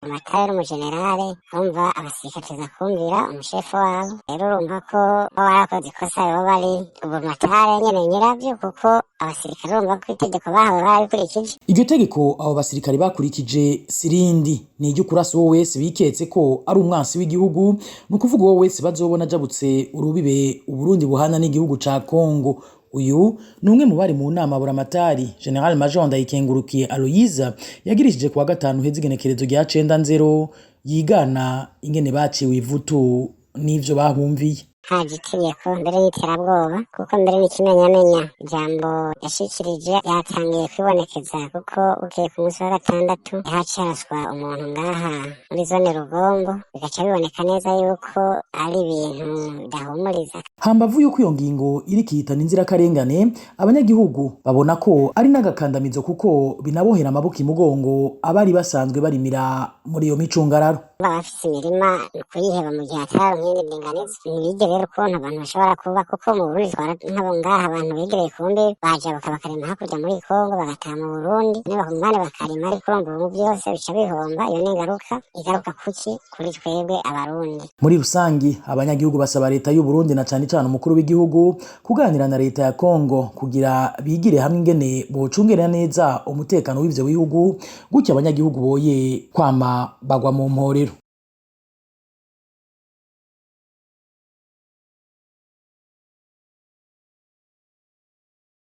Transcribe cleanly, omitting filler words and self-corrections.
Buramatari n'umujenerale, urumva abasirikare tuza kumvira umushefu wabo. Rero urumva ko baba barakoze ikosa, yoba ari Buramatari nyene nyiravyo, kuko abasirikare urumva ko itegeko bahawe barabikurikije. Iryo tegeko abo basirikare bakurikije sirindi, ni iryo kurasa uwo wese biketse ko ari umwansi w'igihugu, ni ukuvuga uwo wese bazobona ajabutse urubibe Uburundi buhana n'igihugu ca Kongo. Uyu ni umwe mu bari mu nama Buramatari Général Major Ndayikengurukiye Aloyiza yagirishije kuwa gatanu heza, igenekerezo rya 9/0, yigana ingene baciwe ivutu n'ivyo bahumviye. Haje itegeko mbere y'iterabwoba, kuko mbere n'ikimenyamenya ijambo yashikirije yatangiye kwibonekeza, kuko bukeye ku munsi wa gatandatu haciye haraswa umuntu ngaha muri zone Rugombo, bigaca biboneka neza yuko ari ibintu bidahumuriza. Hambavu yuko iyo ngingo iriko ihitana inzirakarengane, abanyagihugu babona ko ari n'agakandamizo, kuko binabohera amaboko imugongo abari basanzwe barimira muri iyo micungararo. Baba bafise imirima, ni ukuyiheba mu gihe atararonka iyindi ndinganizo. Ntibige rero ukuntu abantu bashobora kuba, kuko mu Burundi twara nk'abo ngaha abantu begereye ku mbibe bajabuka bakarima hakurya muri Kongo, bagataha mu Burundi nibakumane bakarima, ariko urumva ubu byose bica bihomba. Iyo ni ingaruka igaruka kuki kuri twebwe Abarundi. Muri rusangi, abanyagihugu basaba leta y'u Burundi na cane cane umukuru w'igihugu kuganira na leta ya Kongo kugira bigire hamwe ingene bocungera neza umutekano w'ivyo bihugu, gutyo abanyagihugu boye kwama bagwa mu mporero.